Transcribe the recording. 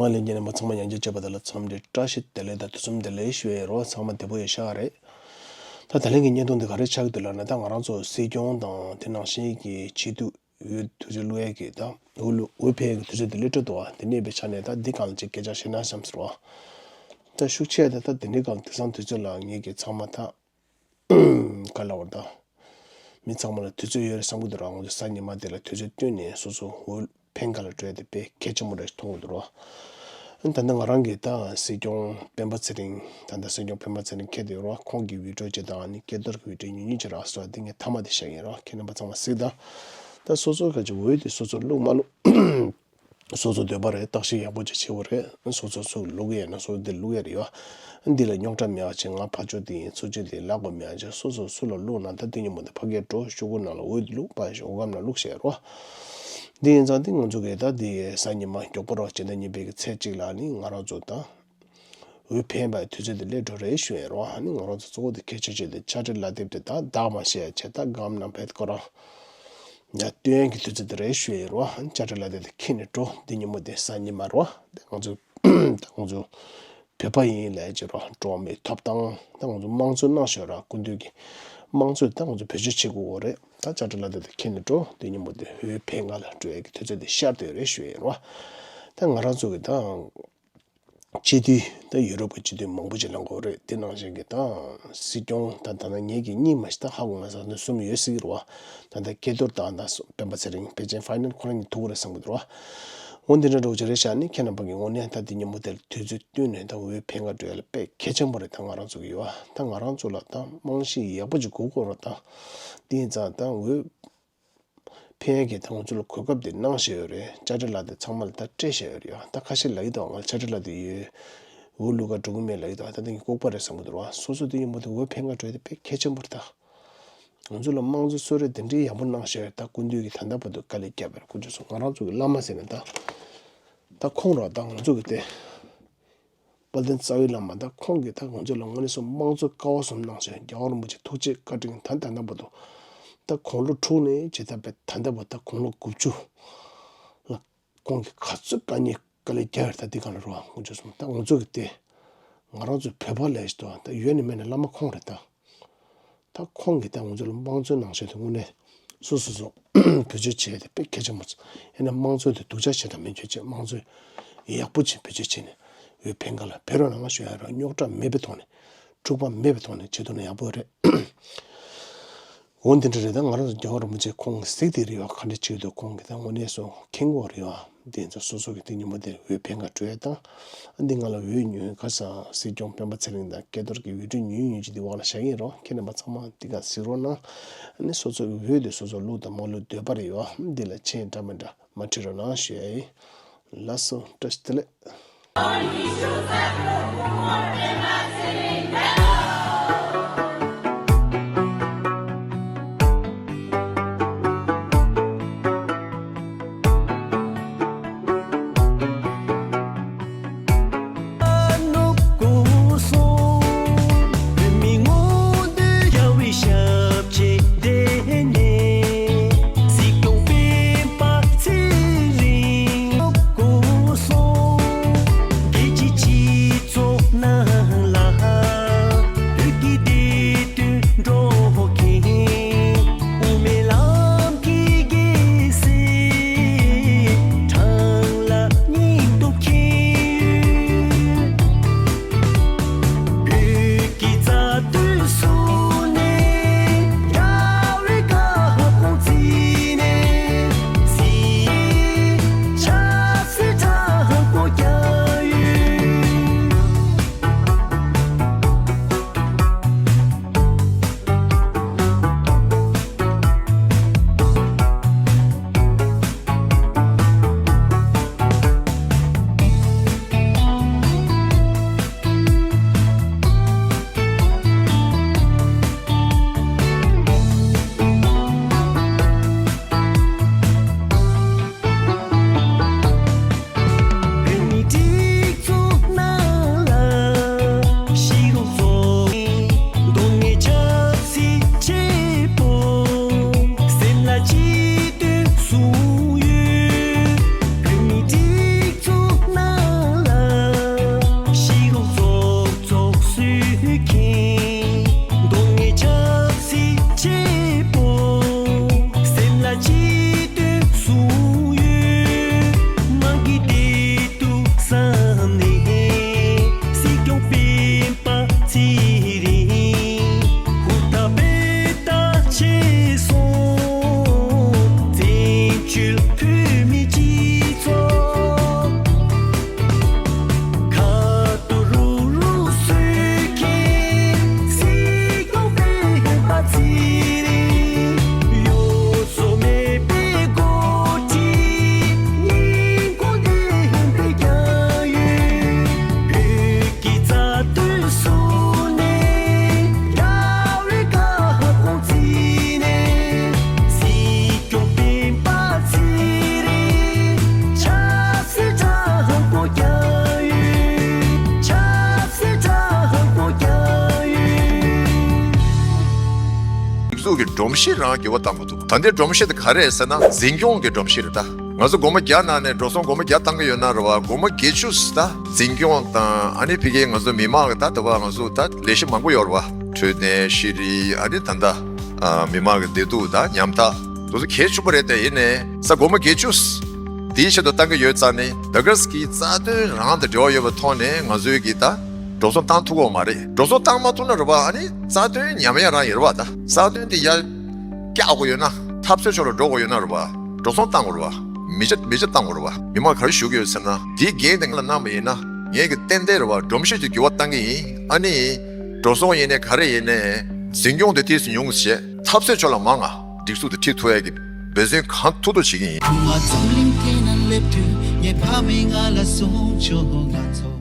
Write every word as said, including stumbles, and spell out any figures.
ང་ལས་ཉན་པ་ཚང་མ་ཡང་བསྐྱར་བྱས་པ་དེ་ལ་འཚམས་འདྲི་བཀྲ་ཤིས་བདེ་ལེགས་དང་ཐུགས་རྗེ་ཆེ་ཞུ་ཡས་རོགས། ཚང་མ་བདེ་པོ་ཡོད་ཤག་རེད། ད་ད་ལན་གྱི་བརྙན་ཐུང་འདི་ག་རེ་ཆགས་ཀྱི་འདུག་ལབ་ན། ད་ང་རང་ཚོ་སྲིད་སྐྱོང་དང་དེ་ནང་བཞིན་གྱི་སྤྱི་འཐུས་འོས་དུས་ཚོད་བླུག་ཡས་ཀྱི་ད་འོས་བླུག་འོས་འཕེན་ཡས་ཀྱི་དུས་ཚོད་དེ་སླེབས་འགྲོ་འདུག་བ། དེ་འདྲ་ཡིན་པའི་ཆ་ནས་ད་འདི་སྒང་ལ་ཅིག་སྐད་ཆ་བཤད་ན་བསམ་ཟེར་བ། ད་ཤུགས་ཆེ་ད་ད་དེ་འདྲའི་སྒང་དེང་སང་དུས་ཚོད་ལ་ངེད་ཀྱི་ཚང་མ་ད་ག་ལབ་དགོས་རེད་ད། མི་ཚང་མ་ལ་དུས་ཚོད་ཡོད་རེད་བསམ་གྱི་འདུག་ར། ང་ཚོ་གཟའ་ཉི་མ་དེ་ལ་དུས་ཚོད་བཏོན་ནས་སོ་སོ་འོས་འཕེན་ག་ལ་འགྲོ་ཡ་དེ་དཔེ་གལ་ཆེན་པོ་རེད་མཐོང་གི་འདུག་ར། ད་ལྟ་ང་རང་གི་ད་སྲིད་སྐྱོང་སྤེན་པ་ཚེ་རིང་ད་ལྟ་སྲིད་སྐྱོང་སྤེན་པ་ཚེ་རིང་ཁྱེད་དེ་ར། ཁོང་གི་བི་ཌི་ཡོ་བྱེད་སྟངས་ནི་སྐལ་རྡོར་གྱི་བི་ཌི་ཡོ་ཉུང་ཉུང་ཅིག་རག་སོང་། འདི་ངས་མཐའ་མ་དེ་བཤད་ཡིན་ར། ཁྱེད་རྣམ་པ་ཚང་མ་གཟིགས་དང་། ད་སོ་སོ་ག་ཅིག་འོས་དེ་སོ་སོ་བླུག་མ་བླུག་སོ་སོ་འདོད་པ་རེད། བརྟག་ཞིབ་ཡག་པོ་ཅིག་བྱེད་དགོས་རེད། སོ་སོ་སུ་བླུག་གི་ཡོད་ན་སོ་སོ་དེ་བླུག་ཡ་རེད་ཡ། འདི་ལ་རྙོག་དྲ་མེད་པ་ཅིག་ང་ཕར་ཕྱོགས་དེ་ཡིན་ཚུར་ཕྱོགས་དེ་ལབ་དགོས་མེད་པ་ཅིག་སོ་སོ་སུ་ལ་བླུག་ན་ད་དེ་ཉིན་མོ་དེ་ཕ་གིར་འགྲོ། ཤོག་གུ་ནང་ལ་འོས་བླུག་པ་ཞིག་འོས་སྒམ་ནང་བླུག་བྱས་རོ། འདི་ཡིན་ཙང་དེ་ང་ཚོ་གིས་ད་དེ་གཟའ་ཉི་མ་མགྱོགས་པོ་རོ་སྤྱི་ཟླ་གཉིས་པའི་གི་ཚེས་གཅིག་ལ་ནི་ང་རང་ཚོ་ད་འོས་འཕེན་པའི་དུས་ཚོད་དེ་སླེབས་འགྲོ་རེད་ཞུ་ཡ་རོ། ཨ་ནི་ང་རང་ཚོ་གཙོ་བོ་དེ་གལ་ཆེ་ཤོས་དེ་བཅར་འདྲི་ལག་དེབ་དེ་ད་བདག་མ་བྱས་ཡ་བྱས། ད་སྒམ་ནང་ཕེབས་ཁོ་རང་ཡ་སྟོན་གྱི་དུས་ཚོད་དེ་རེད་ཞུ་ཡ་རོ། བཅར་འདྲི་ལག་དེབ་དེ་ཁྱེར་ནས་འགྲོ། འདི་ཉིན་མོ་དེ་གཟའ་ཉི་མ་རོ། དེ་ང་ཚོ་ད་ང་ཚོ་བོད་པ་ཡིན་ལབ་ཀྱི་རོ། འགྲོ་བ་མིའི་ཐོབ་ཐང་ད་ང་ཚོ་དམངས་གཙོ་གནང་ཤོག་ར། སྐུ་མདུན་གྱི་དམངས་གཙོ་ད་ང་ཚོ་བེད་སྤྱོད་བྱེད་དགོས་རེད། ད་བཅར་འདྲི་ལག་དེབ་དེ་ཁྱེར་ནས་འགྲོ། འདི་ཉིན་མོ་དེ་འོས་འཕེན་ག་ལ་འགྲོ་ཡ་གི་དུས་ཚོད་དེ་ཤར་བསྡད་ཡོད་རེད་ཞུ་ཡ་རོ། ད་ང་རང་ཚོ་གི་ད་སྤྱི་འཐུས་ད་ཡུ་རོབ་ཀྱི་སྤྱི་འཐུས་མང་པོ་ཅིག་ལངས་ཀྱི་ཡོད་རེད། དེ་ནང་བཞིན་གྱི་ད་སྲིད་སྐྱོང་ད་ད་ནང་ངེད་ཀྱི་གཉིས་མ་གཏོགས་ཧ་གོ་ང་ས་ནས་གསུམ་ཡོད་སྲིད་ཀྱི་རེད་བ། ད་ད་སྐལ་རྡོར་དང་ད་སྤེན་པ་ཚེ་རིང་ཕལ་ཆེར་ཕའི་ནལ་ཁོ་རང་གཉིས་ཐུག་གི་རེད་བསམ་གྱི་འདུག་རེད་བ། འོ་འདི་འདྲ་འདྲ་བོ་ཅིག་རེད་ཤག་ནི་ཁྱེད་རྣམ་པ་གི་ངོས་ནས་ད་འདི་ཉིན་མོ་དེར་དུས་ཚོད་བཏོན་ནས་ད་འོས་འཕེན་ག་འགྲོ་ཡ་ལ་དཔེ་གལ་ཆེན་པོ་རེད། ད་ང་རང་ཚོ་གི་ཡོད་བ། ད་ང་རང་ཚོ་ལ་ད་རྨང་གཞི་ཡག་པོ་ཅིག་དགོས་ཀྱི་རེད། ད་འདི་ཡིན་ཙང་ད་འོས་འཕེན་ཡ་གི་ད་ང་ཚོ་ལ་གོ་སྐབས་དེ་གནང་བཞག་ཡོད་རེད། བཅར་འདྲི་ལག་དེབ་ཚང་མ་ལ་ད་སྤྲད་བཞག་ཡོད་རེད་ཡ། ད་ཁ་ཤས་ལབ་ཀྱི་འདུག་ང་ལ་བཅར་འདྲི་ལག་དེབ་ཡོད། འོས་བླུག་ག་འགྲོ་གི་མེད་ལབ་ཀྱི་འདུག་ད་ལྟ་ངས་ལྐུགས་པ་རེད་བསམ་གྱི་འདུག་ར། སོ་སོ་དེ་ཉིན་མོ་དེ་འོས་འཕེན་ག་འགྲོ་ཡ་དེ་དཔེ་གལ་ཆེན་པོ་རེད་ད། ང་ཚོ་ལ་དམངས་གཙོའི་གསོལ་རས་དེ་འདྲའི་ཡག་པོ་གནང་བཞག་ཡོད། ད་སྐུ་མདུན་གྱིས་ད་ལྟ་བར་དུ་དཀའ་ལས་བརྒྱབ་པ་རེད། སྐུ་མདུན་སོང་ང་རང་ཚོ་གི་བླ་མ་ཟེར་ནས་ད་ད་ཁོང་ར་ད་ང་ཚོ་གི་དེ་དཔལ་ལྡན་རྩ་བའི་བླ་མ་ད་ཁོང་གིས་ད་ང་ཚོ་ལ་དངོས་གནས་སུ་དམངས་གཙོའི་ཀ་བ་གསུམ་གནང་བཞག་རྒྱལ་བ་རིན་པོ་ཆེ་ཐུགས་རྗེ་བཀའ་དྲིན་ད་ད་ལྟ་བར་དུ། ད་དགུང་ལོ་དྲུག་ནས་ཇི་ལྟར་བས་ད་ལྟ་བར་ད་དགུང་ལོ་དགུ་བཅུ་ལ་ཁོང་གིས་ག་ཚོད་དཀའ་ཉེན་དཀའ་ལས་བརྒྱབ་ཡོད་རེད། ད་འདི་ག་ལ་རོ་ང་ཚོ་སོང་ད་ང་ཚོ་གི་དེ་ང་རང་ཚོའི་བོད་པ་ལས་ཤི་ཏོ་ད་ཡོད་ནི་མེད་ནི་བླ་མ་ཁོང་རེད་ད། ད་ཁོང་གིས་ད་ང་ཚོ་ལ་དམངས་གཙོའི་ནང་ཆོས་དེ་དངོས་གནས་སོ་སོ་སོ་བེད་སྤྱོད་བྱས་ཏེ་དཔེ་གལ་ཆེན་པོ་ཚོ་ཡིན་ན་དམངས་གཙོ་དེ་སྡུག་ཅག་བྱེད་དང་མི་འཇོན་བྱེད། དམངས་གཙོ་ཡག་པོ་ཅིག་བེད་སྤྱོད་བྱས་ནས་འོས་འཕེན་ག་ལ་འཕེན་རོགས་གནང་ཞུ་ཡ་རོ། རྙོག་དྲ་མེད་པའི་ཐོག་ནས་འཁྲུག་པ་མེད་པའི་ཐོག་ནས་བྱེད་ཐུབ་ན་ཡག་པོ་རེད། འོ་འདི་འདྲ་རེད། ད་ང་རང་ཚོ་རྒྱལ་བ་རིན་པོ་ཆེ་ཁོང་གིས་གཟིགས་དེ་རེད་བ། ག་འདྲ་བྱེད་འདུག་ཁོང་གིས་ད་དངོས་གནས་སུ་མཁྱེན་གྱི་རེད་བ། དེ་ཚོ་སོ་སོ་གི་དེ་ཉིན་མོ་དེར་འོས་འཕེན་ག་འགྲོ་ཡ་དང་། འདི་ང་ལ་འོས་ཉོས་ག་ས་སྲིད་སྐྱོང་སྤེན་པ་ཚེ་རིང་དང་སྐལ་རྡོར་གྱི་འོས་སྒྲུབ་ཉུང་ཉུང་ཅིག་འདི་འོག་ལ་བཞག་གི་ཡིན་རོ། ཁྱེད་རྣམ་པ་ཚང་མ་འདི་ག་གཟིགས་རོགས་གནང་། ཨ་ནི་སོ་སོ་གི་འོས་དེ་སོ་སོ་བླུག་དང་མ་བླུག་འདོད་པ་རེད་ཡོད། འདི་ལ་མཆན་འདྲ་མི་འདྲ་མ་བྲིས་རོགས་གནང་ཞུ་ཡ་ཡིན། ལགས་སོ། བཀྲ་ཤིས་བདེ་ལེགས། སྒྲོམ་གཞི་རང་འགྱུར་བ་གཏང་དགོས་འདུག་ད་ལྟའི་སྒྲོམ་གཞི་དེ་ག་རེ་རེད་ཟེར་ན། འཛིན་སྐྱོང་གི་སྒྲོམ་གཞི་རེད་ད། ང་ཚོ་སྒོར་མོ་བརྒྱ་ནང་ནས་འགྲོ་སོང་སྒོར་མོ་བརྒྱ་གཏང་གི་ཡོད་ན་རེད་བ། སྒོར་མོ་བརྒྱད་ཅུ་ད་འཛིན་སྐྱོང་དང་ཨ་ནི་ཕ་གིའི་ང་ཚོ་མི་མང་གི་ད་ད་བ་ང་ཚོ་ད་ལས་གཞི་མང་པོ་ཡོད་རེད་བ། འཕྲོད་བསྟེན། ཤེས་རིག་ཨ་ནི་ད་ད་ཨ་མི་མང་གི་བདེ་སྡུག་ད་ཉམ་ཐག་དེ་ཚོ་གལ་ཆེན་པོ་རེད། དེ་ཡིན་ནའི་ས་སྒོར་མོ་བརྒྱད་ཅུ་དེའི་ཆེད་དུ་གཏང་གི་ཡོད་ཙང་ནི། ད་ག་སི་ཀྱི་རྩ་དོན་རང་དང་འབྲེལ་བ་ཡོད་པའི་ཐོག་ནས་ང་ཚོའི་གི་ད་འགྲོ་སོང་བཏང་ཐུབ་ཀྱི་ཡོད་མ་རེད། འགྲོ་སོང་བཏང་མ་ཐུབ་ན་རེད་བ། ཨ་ནི་རྩ་དོན་ཉམས་ཡ་རང་ཡིན་རེད་བ། ད་རྩ་དོན་དེ་ཡར་བཀྱག་དགོས་ཡོད་ན། འཐབ་རྩོད་ཕྱོགས་ལ་འགྲོ་དགོས་ཡོད་ན་རེད་བ། འགྲོ་སོང་བཏང་དགོས་རེད་བ། མི་ཆ་མི་ཆ་བཏང་དགོས་རེད་བ། མི་མང་ག་རེ་ཞུ་གི་ཡོད་ཟེར་ན། དེའི་འགན་དེ་ང་ལ་གནང་བ་ཡིན་ན། ངས་གི་ཏན་ཏན་རེད་བ། སྒྲོམ་གཞི་དེ་འགྱུར་བ་གཏང་གི་ཡིན། ཨ་ནི་འགྲོ་སོང་ཡིན་ནའི་ག་རེ་ཡིན་ནའི་འཛིན་སྐྱོང་དེ་ཏོག་ཙམ་ཉུང་ཙམ་བྱས། འཐབ་རྩོད་ཕྱོགས་ལ་མང་ང་སྒྲིག་འཛུགས་དེ་ཁྲིད་ཐུབ་ཡ་གི་འབད་བརྩོན་གང་ཐུབ་ཐུབ་བྱེད་ཀྱི་ཡིན། ཁུ་མ་འཛམ་གླིང་སྟེང་ན་སླེབས་དུས། ངའི་ཕ་མས་ང་ལ་གསུངས་བྱུང་། ང་ཚོ་